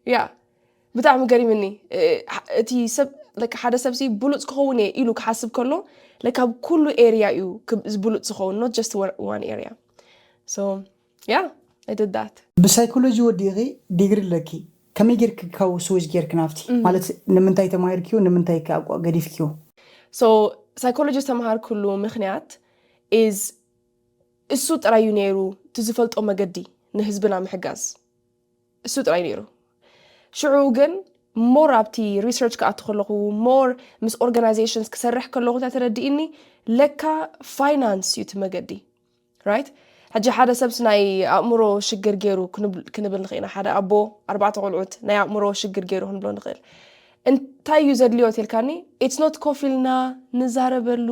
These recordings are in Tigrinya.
ያ ብጣዕሚ ገሪምኒ። እቲ ሰብ ሓደ ሰብ ሲ ብሉፅ ክኸውን እየ ኢሉ ክሓስብ ከሎ ለካ ኣብ ኩሉ ኤርያ እዩ ብሉፅ ዝኸውን፣ not just one area። So yeah, I did that። ብሳይኮሎጂ ወዲእኺ ዲግሪ ኣለኪ፣ ከመይ ጌርኪ ካብ ስዊች ጌርኪ ናብቲ ማለት ንምንታይ ተማሂርኪዮ? ንምንታይ ገዲፍኪዮ? So psychology ዝተምሃርኩሉ ምክንያት is እሱ ጥራይ እዩ ነይሩ እቲ ዝፈልጦ መገዲ ንህዝብና ምሕጋዝ፣ እሱ ጥራይ ነይሩ። ሽዑ ግን more ኣብቲ research ክኣቱ ከለኹ፣ more ምስ organizations ክሰርሕ ከለኹ እንታይ ተረዲእኒ፣ ለካ finance እዩ እቲ መገዲ። Right? ሕጂ ሓደ ሰብስ ናይ ኣእምሮ ሽግር ገይሩ ክንብል ንኽእል ኢና። ሓደ ኣቦ ኣርባዕተ ቆልዑት ናይ ኣእምሮ ሽግር ገይሩ ክንብሎ ንኽእል። እንታይ እዩ ዘድልዮ ተልካኒ? It's not ኮፍ ኢልና ንዛረበሉ፣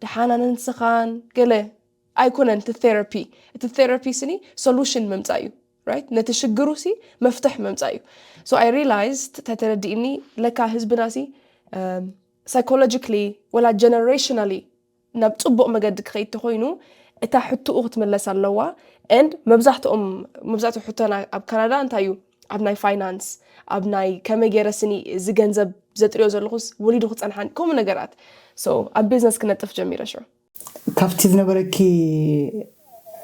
ደሓና ነንስኻን ገለ ኣይኮነን እቲ therapy። እቲ therapy ስኒ solution መምፃእ እዩ። Right? ነቲ ሽግሩ ሲ መፍትሕ መምፃእ እዩ። So I realized፣ ተተረዲእኒ፣ ለካ ህዝብና ሲ psychologically ወላ generationally ናብ ፅቡቕ መገዲ ክኸይድ ተኮይኑ እታ ሕትኡ ክትምለስ ኣለዋ። And መብዛሕትኦም መብዛሕትኡ ሕቶና ኣብ ካናዳ እንታይ እዩ? ኣብ ናይ finance፣ ኣብ ናይ ከመይ ገይረ ስኒ እዚ ገንዘብ ዘጥርዮ ዘለኹስ ወሊዱ ክፀንሓን ከምኡ ነገራት። So ኣብ business ክነጥፍ ጀሚረ ሽዑ። ካብቲ ዝነበረኪ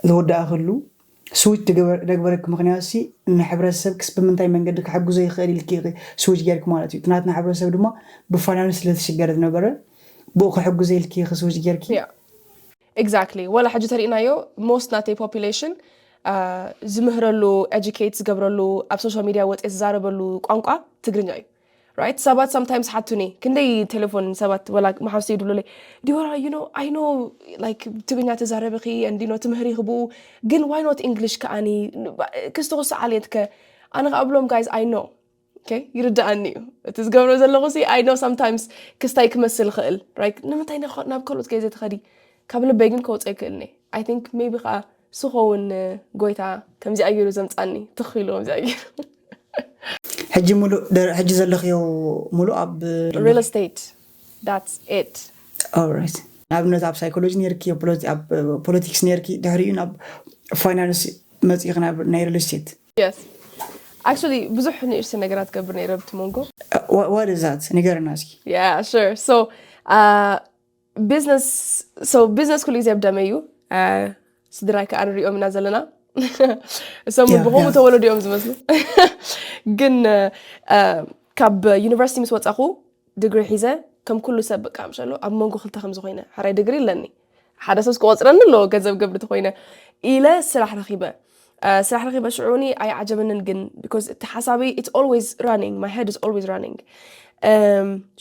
ዝወዳእክሉ ስዊች ደግበረኪ ምክንያት ሲ ንሕብረተሰብ ክስ ብምንታይ መንገዲ ክሕግዞ ይኽእል ኢልኪ ስዊች ጌርኪ ማለት እዩ። ትናትና ሕብረተሰብ ድማ ብፋይናንስ ስለተሽገረ ዝነበረ ብኡ ክሕግዞ ኢልኪ ስዊች ጌርኪ። Exactly። ወላ ሕጂ ተሪእናዮ most ናተይ population ዝምህረሉ፣ educate ዝገብረሉ፣ ኣብ social media ወፅየ ዝዛረበሉ ቋንቋ ትግርኛ እዩ። Right? ሰባት sometimes ሓቱኒ ክንደይ ቴሌፎን ሰባት ወላ መሓውሲ ይድብሉለይ፣ ዲቦራ you know I know like ትግርኛ ተዛረብኺ and you know ትምህሪ ክብኡ፣ ግን why not English ከኣኒ ክስቲ ክሱ ዓልየትከ? ኣነ ከኣ ብሎም guys I know። Okay? ይርድኣኒ እዩ እቲ ዝገብሮ ዘለኹ ሲ I know sometimes ክስታይ ክመስል ይኽእል። Right? ንምንታይ ናብ ካልኦት ገዜ ትኸዲ? ካብ ልበይ ግን ከውፀ ይክእልኒ። I think maybe ከዓ ስኸውን ጎይታ ከምዚኣ ገይሩ ዘምፃኒ ትኽኢሉ ከምዚኣ ገይሩ ሕጂ ሙሉእ ሕጂ ዘለኽዮ ሙሉእ ኣብ real estate። That's it። ንኣብነት ኣብ ሳይኮሎጂ ነርኪ፣ ፖለቲክስ ነርኪ፣ ድሕሪኡ ናብ ፋይናንስ መፂእኺ ናብ ናይ real estate። Yes, actually ብዙሕ ንእሽተ ነገራት ገብር ነይረ ብቲ መንጎ። What is that? ንገርና እስኪ። Yeah, sure. So business so business ኩሉ ግዜ ኣብ ደመ እዩ። ስድራይ ከዓ ንሪኦም ኢና ዘለና። እሶም ብኸምኡ ተወለዱ እዮም ዝመስሉ። ግን ካብ ዩኒቨርሲቲ ምስ ወፃኹ ድግሪ ሒዘ ከም ኩሉ ሰብ በቃ ምሸሎ ኣብ መንጎ ክልተ ከምዚ ኮይነ፣ ሓራይ ድግሪ ኣለኒ፣ ሓደ ሰብ ክቆፅረኒ ኣለዎ ገንዘብ ገብር ተኮይነ ኢለ ስራሕ ረኪበ። ስራሕ ረኪበ ሽዑኒ ኣይዓጀበንን፣ ግን because እቲ ሓሳበይ it's always running, my head is always running።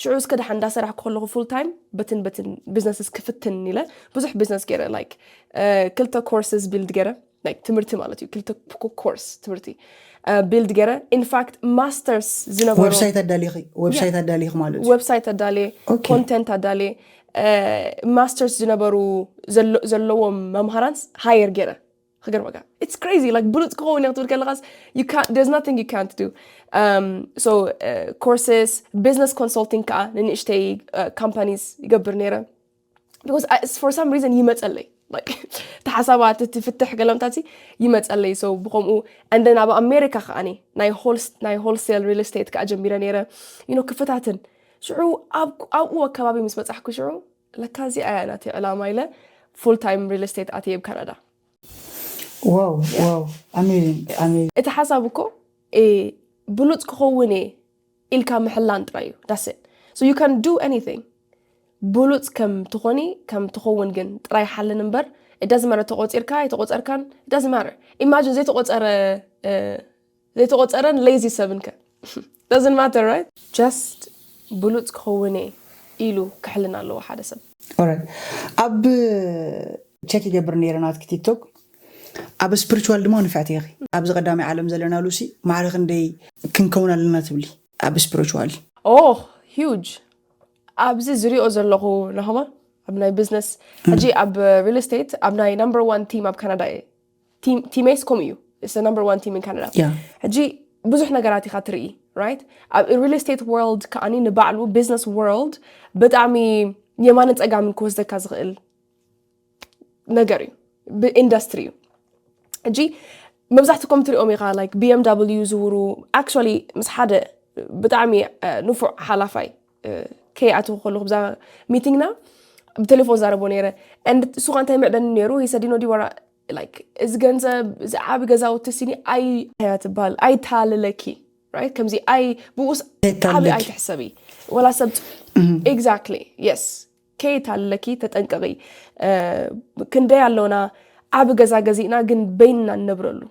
ሽዑ እስከ ደሓ እንዳሰራሕኩ ከለኹ full time በትን በትን businesses ክፍትን ኢለ ብዙሕ business ገይረ፣ like ክልተ courses build ገይረ፣ like ትምህርቲ ማለት እዩ፣ ክልተ course ትምህርቲ build ገይረ። In fact masters ዝነበሩ website ኣዳሊኺ website ኣዳሊኺ ማለት እዩ። Website ኣዳልየ፣ content ኣዳልየ፣ masters ዝነበሩ ዘለዎም መምሃራን hire ገይረ። ክገርመካ it's crazy, like ብሉፅ ክኸውን እየ ክትብል ከለካስ there's nothing you can't do። So courses፣ business consulting ከዓ ንንእሽተይ companies ይገብር ነይረ። Because for some reason ይመፀለይ፣ like እቲ ሓሳባት እቲ ፍትሕ ገለምታት ይመፀለይ። So ብከምኡ and then ኣብ ኣሜሪካ ከዓ ናይ wholesale real estate ከዓ ጀሚረ ነይረ። You know ክፍታትን ሽዑ ኣብኡ ኣከባቢ ምስ በፃሕኩ ሽዑ ለካ እዚኣ እያ ናተይ ዕላማ ኢለ full time real estate ኣትየ ኣብ ካናዳ። Wow, wow, amazing, amazing። እቲ ሓሳብ እኮ ብሉፅ ክኸውን እየ ኢልካ ምሕላን ጥራይ እዩ። That's it. So you can do anything። ብሉፅ ከም ትኾኒ ከም ትኸውን ግን ጥራይ ሓልን እምበር፣ it doesn't matter ተቆፂርካ ኣይተቆፀርካን፣ it doesn't matter። Imagine ዘይተቆፀረ ዘይተቆፀረን lazy ሰብን ከ? Doesn't matter, right? Just ብሉፅ ክኸውን እየ ኢሉ ክሕልን ኣለዎ ሓደ ሰብ። ኣብ check ይገብር ነይረ ናትኪ TikTok። ኣብ spiritual ድማ ንፍዕቲ ኢኺ። ኣብዚ ቀዳማይ ዓለም ዘለና ሉሲ ማዕረ ክንደይ ክንከውን ኣለና ትብሊ ኣብ spiritual? Oh, huge። ኣብዚ ዝሪኦ ዘለኹ ናሆማ ኣብ ናይ business፣ ሕጂ ኣብ real estate ኣብ ናይ number one team ኣብ ካናዳ እየ። Team ስ ከምኡ እዩ። It's the number one team in Canada። ሕጂ ብዙሕ ነገራት ኢኻ ትርኢ፣ right? ኣብ real estate world ከዓኒ ንባዕሉ business world ብጣዕሚ የማንን ፀጋምን ክወስደካ ዝኽእል ነገር እዩ፣ industry እዩ። ሕጂ መብዛሕትኩም ትሪኦም ኢኻ like B M W ዝውሩ actually ምስ ሓደ ብጣዕሚ ንፉዕ ሓላፋይ ከይኣትኹ ከለኹ ብዛ ሚቲንግና ብቴሌፎን ዛረቦ ነይረ። And እሱ ኸ እንታይ ምዕደኒ ነይሩ? He said, you know, ዲቦራ, like እዚ ገንዘብ እዚ ዓቢ ገዛውቲ ሲኒ ኣይ እያ ትበሃል ኣይታልለኪ፣ right? ከምዚ ኣይ ብኡስ ዓቢ ኣይትሕሰቢ ወላ ሰብ exactly yes ከይታልለኪ ተጠንቀቂ። ክንደይ ኣሎና ዓቢ ገዛ ገዚእና ግን በይንና ንነብረሉ፣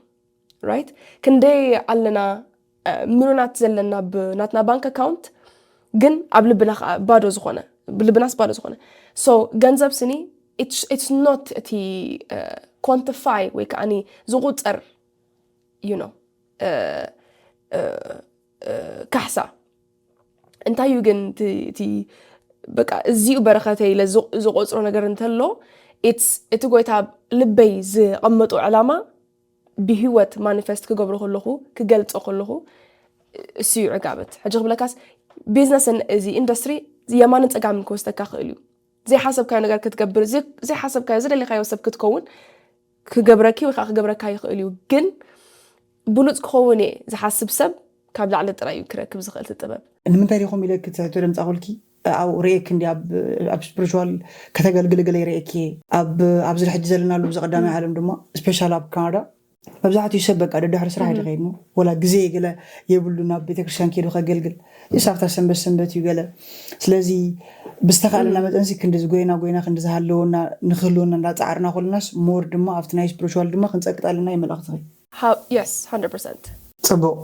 right? ክንደይ ኣለና ምሉናት ዘለና ብናትና ባንክ ኣካውንት ግን ኣብ ልብና ከዓ ባዶ ዝኾነ ልብናስ ባዶ ዝኾነ። So ገንዘብ ስኒ it's not እቲ quantify ወይ ከዓ ዝቁፀር you know ካሕሳ እንታይ እዩ ግን እቲ በቃ እዚኡ በረኸተይ ኢለ ዝቆፅሮ ነገር እንተሎ እቲ ጎይታ ልበይ ዝቐመጡ ዕላማ ብህይወት ማኒፌስት ክገብሮ ከለኹ ክገልፆ ከለኹ እሱ እዩ ዕጋበት። ሕጂ ክብለካስ ቢዝነስን እዚ ኢንዱስትሪ የማንን ፀጋምን ክወስደካ ክእል እዩ። ዘይሓሰብካዮ ነገር ክትገብር ዘይሓሰብካዮ ዝደለካዮ ሰብ ክትከውን ክገብረኪ ወይ ከዓ ክገብረካ ይኽእል እዩ። ግን ብሉፅ ክኸውን እየ ዝሓስብ ሰብ ካብ ላዕሊ ጥራይ እዩ ክረክብ ዝኽእል ጥበብ። ንምንታይ ዲኹም ኢለ ክትሕቶ ደምፃኹልኪ ኣብኡ ርእየኪ እንዲ ኣብ ስፕሪቹዋል ከተገልግሊ ገለ ይርእየኪ እየ። ኣብዚ ሕጂ ዘለናሉ ብዚ ቀዳማይ ዓለም ድማ ስፔሻል ኣብ ካናዳ መብዛሕትኡ ሰብ በቃ ደድሕሪ ስራሕ እዩ ዝኸይድ ነው ወላ ግዜ ገለ የብሉ ናብ ቤተክርስትያን ከይዱ ከገልግል የሳፍታ ሰንበት ሰንበት እዩ ገለ ስለዚ ብዝተኻለና መጠንሲ ክንዲ ዝጎይና ጎይና ክንዲ ዝሃለወና ንክህልወና እንዳፃዕርና ኮለናስ ሞር ድማ ኣብቲ ናይ ስፕሪቹዋል ድማ ክንፀቅጥ ኣለና ይመልእኽትኺ yes hundred percent ፅቡቅ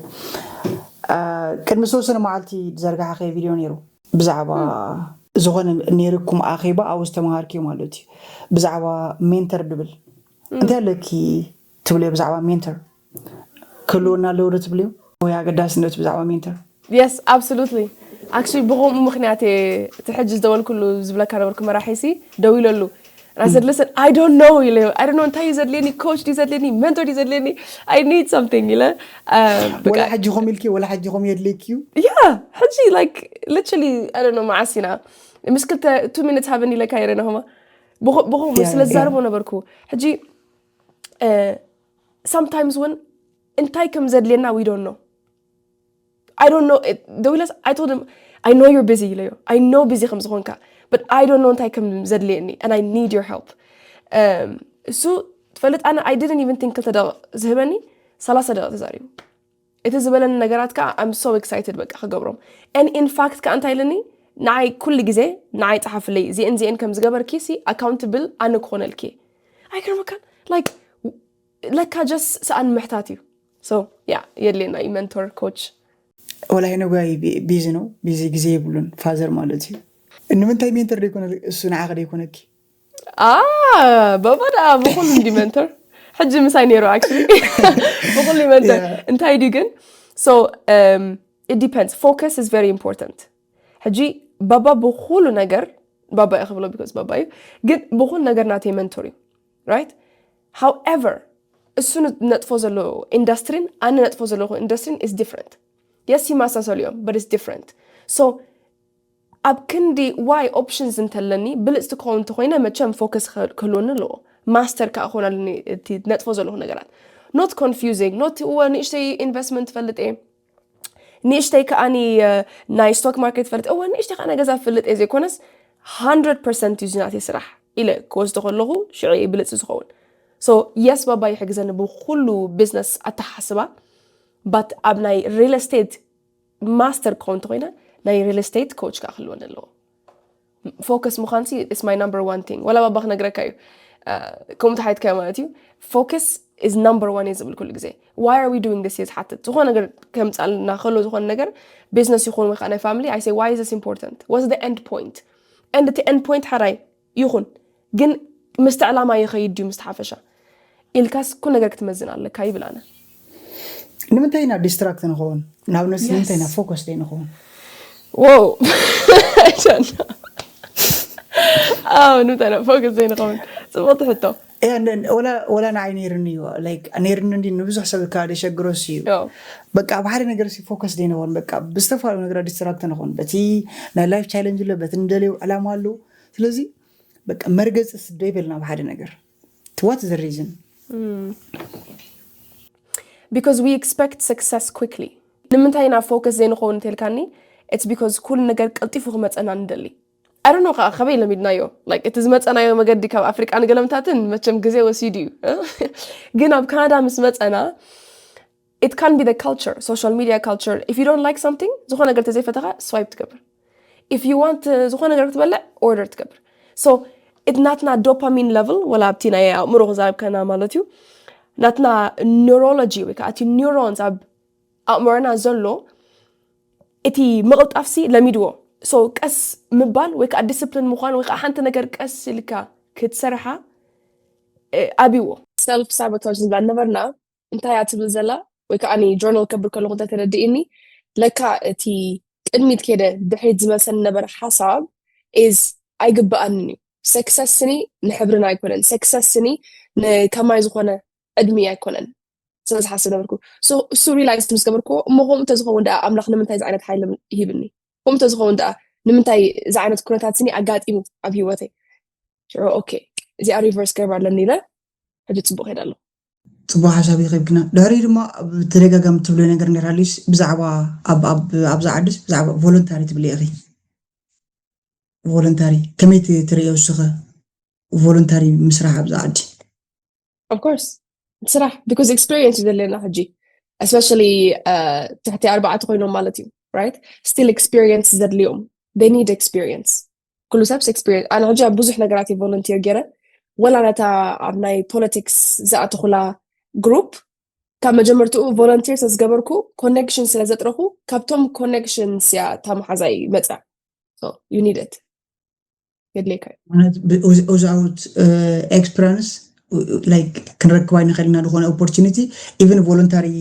ቅድሚ ዝተወሰነ መዓልቲ ዝዘርጋሓኸ ቪድዮ ነይሩ ብዛዕባ ዝኾነ ነይርኩም ኣኼባ ኣብኡ ዝተምሃርክዮ ማለት እዩ ብዛዕባ ሜንተር ድብል እንታይ ኣለኪ ትብልዮ ብዛዕባ ሜንተር ክህልወና ኣለዎ ዶ ትብልዮ ወይ ኣገዳስነቱ ብዛዕባ ሜንተር yes absolutely actually ብኸምኡ ምክንያት እየ እቲ ሕጂ ዝደወልኩሉ ዝብለካ ነበርኩ መራሒሲ ደዊለሉ I said listen I don't know ኢለ I don't know እንታይ እዩ ዘድልየኒ coach ድዩ ዘድልየኒ mentor ድዩ ዘድልየኒ I need something ኢለ ወላ ሕጂ ኸም ኢልኪ ወላ ሕጂ ኸም የድልየኪ እዩ yeah ሕጂ like literally I don't know መዓስ ኢና ምስ ክልተ two minutes ሃበኒ ኢለ ካይረ ነኸማ ብኸምኡ ስለ ዝዛረቦ ነበርኩ ሕጂ sometimes እውን እንታይ ከም ዘድልየና we don't know I don't know ደዊለስ I told him I know you're busy ኢለዮ I know busy ከም ዝኾንካ but I don't know እንታይ ከም ዘድልየኒ and I need your help እሱ ትፈልጥ ኣነ I didn't even think ክልተ ደቂቕ ዝህበኒ ሰላሳ ደቂቕ ተዛሪቡ እቲ ዝበለኒ ነገራት ከዓ I'm so excited በቃ ክገብሮም and in fact ከዓ እንታይ ኢለኒ ንዓይ ኩሉ ግዜ ንዓይ ፀሓፍለይ እዚአን እዚአን ከም ዝገበርኪ ሲ accountable ኣነ ክኾነልኪ ኣይገርመካን like ለካ just ሰኣን ምሕታት እዩ so yeah የድልየና እዩ mentor coach ወላ ሄኖጋይ ቢዚ ነው ቢዚ ግዜ የብሉን ፋዘር ማለት እዩ ንምንታይ ሜንተር ደይኮነ እሱ ንዓኸ ደይኮነኪ ባባ ደኣ ብኩሉ እንዲ mentor ሕጂ ምሳይ ነይሩ actually ብኩሉ mentor እንታይ ድዩ ግን so it depends focus is very important ሕጂ ባባ ብኩሉ ነገር ባባ እየ ክብሎ because ባባ እዩ ግን ብኩሉ ነገር ናተይ mentor እዩ right however እሱ ነጥፎ ዘሎ ኢንዱስትሪን ኣነ ነጥፎ ዘለኹ ኢንዱስትሪን is different yes ይመሳሰሉ እዮም but it's different so ኣብ ክንዲ why options እንተለኒ ብልፅቲ ክኸውን እንተኮይነ መቸም focus ክህልወኒ ኣለዎ master ከዓ ክኾን ኣለኒ እቲ ነጥፎ ዘለኹ ነገራት not confusing not እወ ንእሽተይ investment ፈልጥ እየ ንእሽተይ ከዓኒ ናይ stock market ፈልጥ እወ ንእሽተይ ከዓ ናይ ገዛ ፈልጥ እየ ዘይኮነስ hundred percent እዩ ዝናተይ ስራሕ ኢለ ክወስዶ ከለኹ ሽዑ ብልፂ ዝኸውን so yes ባባ ይሕግዘኒ ብኩሉ business ኣተሓስባ but ኣብ ናይ real estate master ክኸውን እንተኮይነ ናይ real estate coach ከዓ ክህልወኒ ኣለዎ focus ምዃንሲ is my number one thing ወላ ባባ ክነግረካ እዩ ከምኡ ተሓይትካዮ ማለት እዩ focus is number one እየ ዝብል ኩሉ ግዜ why are we doing this እየ ዝሓትት ዝኾነ ነገር ከምፃልና ከሎ ዝኾነ ነገር business ይኹን ወይ ከዓ ናይ family I say why is this important what's the end point and እቲ end point ሓራይ ይኹን ግን ምስቲ ዕላማ ይኸይድ ድዩ ምስቲ ሓፈሻ ኢልካስ ኩሉ ነገር ክትመዝን ኣለካ ይብል ኣነ ንምንታይ ኢና distract ንኸውን ንኣብነት ንምንታይ ኢና focus ዘይንኸውን wow ኣው ንተና focus ዘይንኸውን ፅቡቅ ትሕቶ ወላ ንዓይ ነይርኒ እዩ ነይርኒ እንዲ ንብዙሕ ሰብ እካ ደሸግሮስ እዩ በቃ ኣብ ሓደ ነገር ሲ focus ዘይንኸውን በቃ ብዝተፈላለዩ ነገራት distract ንኸውን በቲ ናይ life challenge ኣሎ በቲ ንደልዮ ዕላማ ኣሎ ስለዚ በቃ መርገፂ ስደይ በልና ኣብ ሓደ ነገር what the reason because we expect success quickly። ንምንታይ ኢና focus ዘይንኸውን እንተልካኒ፣ it's because ኩሉ ነገር ቀልጢፉ ክመፀና ንደሊ። I don't know ከዓ ከበይ ለሚድናዮ። Like እቲ ዝመፀናዮ መገዲ ካብ ኣፍሪቃ ንገለምታትን መቸም ግዜ ወሲዱ እዩ። ግን ኣብ ካናዳ ምስ መፀና, it can be the culture, social media culture. If you don't like something, ዝኾነ ነገር ተዘይፈተኻ swipe ትገብር። If you want ዝኾነ ነገር ክትበልዕ order ትገብር። So it's ናትና dopamine level, ወላ ኣብቲ ናይ ኣእምሮ ክዛረብ ከና ማለት እዩ፣ ናትና neurology ወይ ከዓ እቲ neurons ኣብ ኣእምሮና ዘሎ እቲ ምቕልጣፍሲ ለሚድዎ። So ቀስ ምባል ወይ ከዓ discipline ምዃን ወይ ከዓ ሓንቲ ነገር ቀስ ኢልካ ክትሰርሓ ኣብይዎ። Self sabotage ንብላ ነበርና። እንታይ እያ ትብል ዘላ? ወይ ከዓ journal ከብል ከለኹ እንተተረድእኒ፣ ለካ እቲ ቅድሚት ከይደ ድሕሪት ዝመልሰኒ ነበረ ሓሳብ is ኣይግበኣንን እዩ። Success ኒ ንሕብርና ኣይኮነን። Success ኒ ንከማይ ዝኾነ ዕድሚ ኣይኮነን ስለ ዝሓስብ ነበርኩ። እሱ realize ምስ ገበርኩዎ፣ እሞ ከምኡ እንተዝኸውን ደኣ ኣምላኽ ንምንታይ እዚ ዓይነት ሓይሊ ይህብኒ? ከምኡ እንተዝኸውን ደኣ ንምንታይ እዚ ዓይነት ኩነታት ስኒ ኣጋጢሙ ኣብ ህይወተይ? ሽዑ okay፣ እዚኣ reverse ገርባ ኣለኒ ኢለ ሕጂ ፅቡቅ ከይደ ኣሎ። ፅቡቅ ሓሳብ ይኸብክና። ድሕሪ ድማ ብተደጋጋሚ ትብሎ ነገር ነራሊስ ብዛዕባ ኣብዛ ዓዲስ ብዛዕባ voluntary ትብሊ ኢኺ። Voluntary ከመይ ትርእዮ እስኸ? Voluntary ምስራሕ ኣብዛ ዓዲ? Of course ስራሕ፣ because experience እዩ ዘድልየና ሕጂ፣ especially ትሕቲ ኣርባዕተ ኮይኖም ማለት እዩ፣ right? Still experience ዘድልዮም፣ they need experience። ኩሉ ሰብስ experience። ኣነ ሕጂ ኣብ ብዙሕ ነገራት እየ volunteer ገይረ፣ ወላ ነታ ኣብ ናይ politics ዝኣተኹላ group ካብ መጀመርትኡ volunteer ስለ ዝገበርኩ፣ connection ስለ ዘጥረኹ፣ ካብቶም connections እያ እታ መሓዛይ መፅያ። So you need it። የድልየካ እዩ። ማለት without experience like ክንረክብ ኣይንኽእል ኢና ዝኾነ opportunity, even voluntary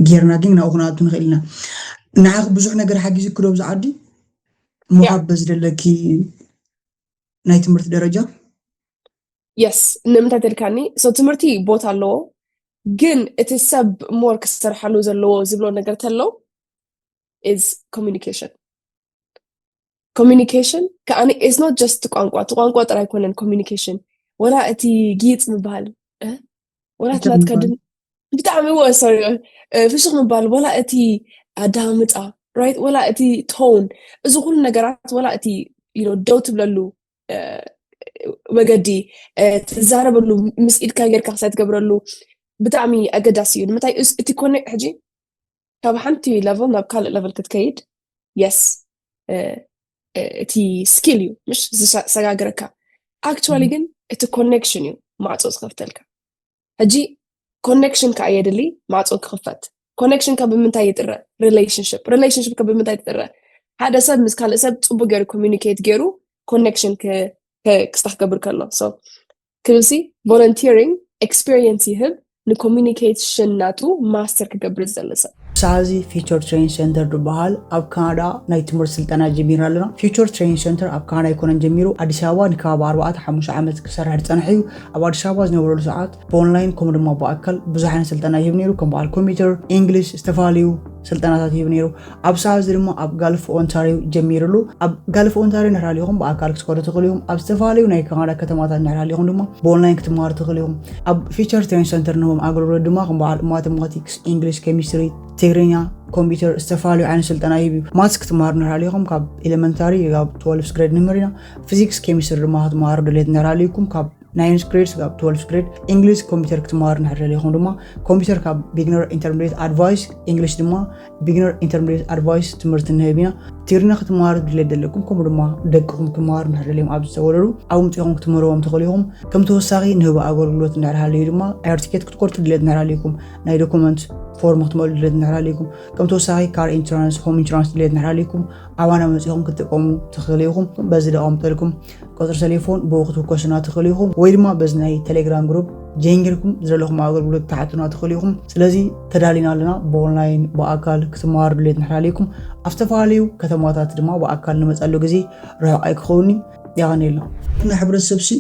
ጌርና ግን ናብኡ ክንኣቱ ንኽእል ኢና። ንዓኺ ብዙሕ ነገር ሓጊዙኪ ዶ ኣብዚ ዓዲ? ምዃን በዚ ዘለኪ ናይ ትምህርቲ ደረጃ? Yes። ንምንታይ ተልካኒ? So ትምህርቲ ቦታ ኣለዎ፣ ግን እቲ ሰብ more ክሰርሓሉ ዘለዎ ዝብሎ ነገር ተሎ is communication። Communication ከኣኒ is not just ቋንቋ፣ እቲ ቋንቋ ጥራይ ኣይኮነን communication፣ ወላ እቲ ጊጽ ምባል፣ ወላ እቲ ናትካ ድም ብጣዕሚ ወ sorry፣ ፍሽኽ ምባል፣ ወላ እቲ ኣዳምጻ፣ right? ወላ እቲ tone፣ እዚ ኩሉ ነገራት፣ ወላ እቲ you know ደው ትብለሉ መገዲ፣ ትዛረበሉ፣ ምስ ኢድካ ጌርካ ክሳይ ትገብረሉ፣ ብጣዕሚ ኣገዳሲ እዩ። ንምንታይ እቲ ኮነ ሕጂ ካብ ሓንቲ level ናብ ካልእ level ክትከይድ፣ yes፣ እቲ skill እዩ ምሽ ዝሰጋግረካ። Actually ግን እቲ connection እዩ ማዕፆ ዝኸፍተልካ። ሕጂ connection ከዓ የድሊ ማዕፆ ክኽፈት። Connection ከ ብምንታይ ይጥረ? Relationship። Relationship ከ ብምንታይ ትጥረ? ሓደ ሰብ ምስ ካልእ ሰብ ፅቡቅ ገይሩ communicate ገይሩ connection ክስታ ክገብር ከሎ። So ክብልሲ volunteering experience ይህብ፣ ን communication ናቱ master ክገብር ዝደሊ ሰብ። ሰዓዚ Future Training Center ዝበሃል ኣብ ካናዳ ናይ ትምህርቲ ስልጠና ጀሚርና ኣለና። Future Training Center ኣብ ካናዳ ኣይኮነን ጀሚሩ፣ ኣዲስ ኣበባ ንከባቢ ኣርባዕተ ሓሙሽተ ዓመት ክሰርሕ ዝፀንሐ እዩ። ኣብ ኣዲስ ኣበባ ዝነበረሉ ሰዓት ብኦንላይን ከምኡ ድማ ብኣካል ብዙሕ ዓይነት ስልጠና ይህብ ነይሩ፣ ከም በዓል ኮምፒውተር፣ ኢንግሊሽ፣ ዝተፈላለዩ ስልጠናታት ይህብ ነይሩ። ኣብ ሰዓት እዚ ድማ ኣብ ጋልፍ ኦንታሪዮ ጀሚሩ ኣሎ። ኣብ ጋልፍ ኦንታሪዮ እንድሕር ሃሊኹም ብኣካል ክትከዱ ትኽእሉ ኢኹም። ኣብ ዝተፈላለዩ ናይ ካናዳ ከተማታት እንድሕር ሃሊኹም ድማ ብኦንላይን ክትመሃሩ ትኽእሉ ኢኹም። ኣብ Future Training Center ንህቦም ኣገልግሎት ድማ ከም በዓል ማቴማቲክስ፣ ኢንግሊሽ፣ ኬሚስትሪ፣ ትግርኛ፣ ኮምፒውተር ዝተፈላለዩ ዓይነት ስልጠና ይህብ እዩ። ማትስ ክትመሃሩ እንድሕር ሃሊኹም ካብ ኤሌመንታሪ ካብ twelfth grade ንምህር ኢና። ፊዚክስ፣ ኬሚስትሪ ድማ ክትመሃሩ ድሌት እንድሕር ሃሊኩም ካብ ninth grade ካብ twelfth grade። ኢንግሊሽ ኮምፒውተር ክትመሃሩ እንድሕር ደሊኹም ድማ ኮምፒውተር ካብ beginner፣ intermediate፣ advanced፣ ኢንግሊሽ ድማ beginner፣ intermediate፣ advanced ትምህርቲ ንህብ ኢና። ትግርኛ ክትመሃሩ ድሌት ዘለኩም ከምኡ ድማ ደቅኹም ክመሃሩ እንድሕር ደልዮም ኣብ ዝተወለዱ ኣብ ምፅኹም ክትምህርዎም ትኽእሉ ኢኹም። ከም ተወሳኺ ንህቦ ኣገልግሎት እንድሕር ሃልዩ ድማ air ticket ክትቆርፁ ድሌት እንድሕር ሃልዩኩም፣ ናይ ዶኩመንት ፎርም ክትመልኡ ድሌት እንድሕር ሃልዩኩም፣ ከም ተወሳኺ car insurance፣ home insurance ድሌት እንድሕር ሃልዩኩም ኣባና መፂኹም ክትጥቀሙ ትኽእሉ ኢኹም። በዚ ደቐምጠልኩም ቁፅሪ ቴሌፎን ብኡ ክትውከሱና ትኽእሉ ኢኹም፣ ወይ ድማ በዚ ናይ ቴሌግራም ግሩፕ ጀንጊርኩም ዝደለኹም ኣገልግሎት ክትሓቱና ትኽእሉ ኢኹም። ስለዚ ተዳሊና ኣለና። ብኦንላይን ብኣካል ክትመሃሩ ድሌት እንድሕር ሃልዩኩም ኣብ ዝተፈላለዩ ከተማታት ድማ ብኣካል ንመፀሉ ግዜ ርሑቕ ኣይክኸውን እዩ። የቐንየልና። ንሕብረተሰብ ሲ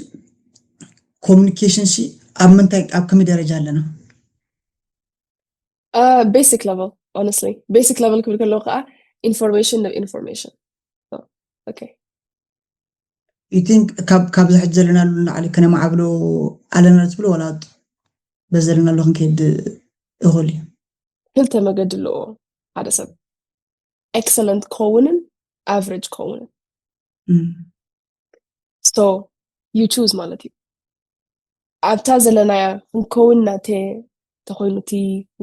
ኮሚኒኬሽን ሲ ኣብ ምንታይ ኣብ ከመይ ደረጃ ኣለና? Basic level, honestly basic level ክብል ከለዉ ከዓ information ን information። Okay. You think ካብ ካብዚ ሕጂ ዘለናሉ ንላዕሊ ከነማዕብሎ ኣለና ትብሎ ዋላ በዚ ዘለናሉ ክንከይድ እኹል እዩ? ክልተ መገዲ ኣለዎ ሓደ ሰብ excellent ክኸውንን average ክኸውንን። So you choose ማለት እዩ። ኣብታ ዘለናያ ክንከውን ናተ ተኮይኑ እቲ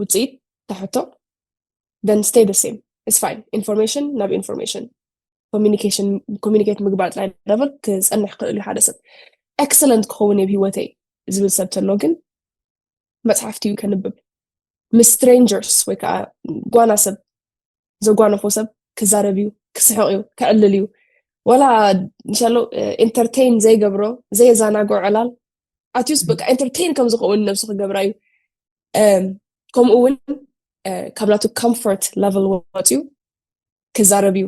ውፅኢት ተሕቶ then stay the same, it's fine. Information ናብ information, communication, communicate ምግባር ጥራይ level ክፀንሕ ክእል እዩ ሓደ ሰብ። Excellent ክኸውን እየ ብሂወተይ ዝብል ሰብ ተሎ ግን መፅሓፍቲ እዩ ከንብብ። ምስ strangers ወይ ከዓ ጓና ሰብ ዘጓነፎ ሰብ ክዛረብ እዩ፣ ክስሕቕ እዩ፣ ክዕልል እዩ። ወላ እንሻሎ entertain ዘይገብሮ ዘየዛናግዖ ዕላል ኣትዩስ በቃ entertain ከም ዝኸውን ነብሱ ክገብራ እዩ። ከምኡ እውን ካብ ናቱ comfort level ወፅዩ ክዛረብ እዩ።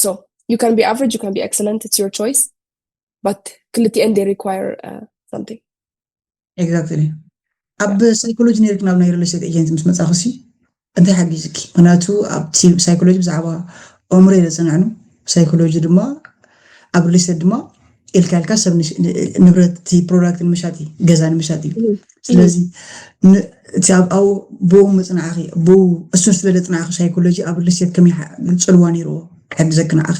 So you can be average, you can be excellent, it's your choice, but ክልቲኤን they require something. Exactly. ኣብ psychology ነርክ ናብ ናይ real estate agent ምስ መፃእኽሲ እንታይ ሓጊዝኪ? ምክንያቱ ኣብቲ psychology ብዛዕባ ኣእምሮ የለ ፅንዕኑ psychology ድማ ኣብ real estate ድማ ኢልካ ኢልካ ሰብ ንብረት product ንምሻጥ እዩ፣ ገዛ ንምሻጥ እዩ። ስለዚ እቲ ኣብኡ ብኡ ምፅናዕኺ ብኡ እሱን ስለ ዘፅናዕኺ psychology ኣብ real estate ከመይ ፅልዋ ነይርዎ ክሕግዘኪ ንዓኺ?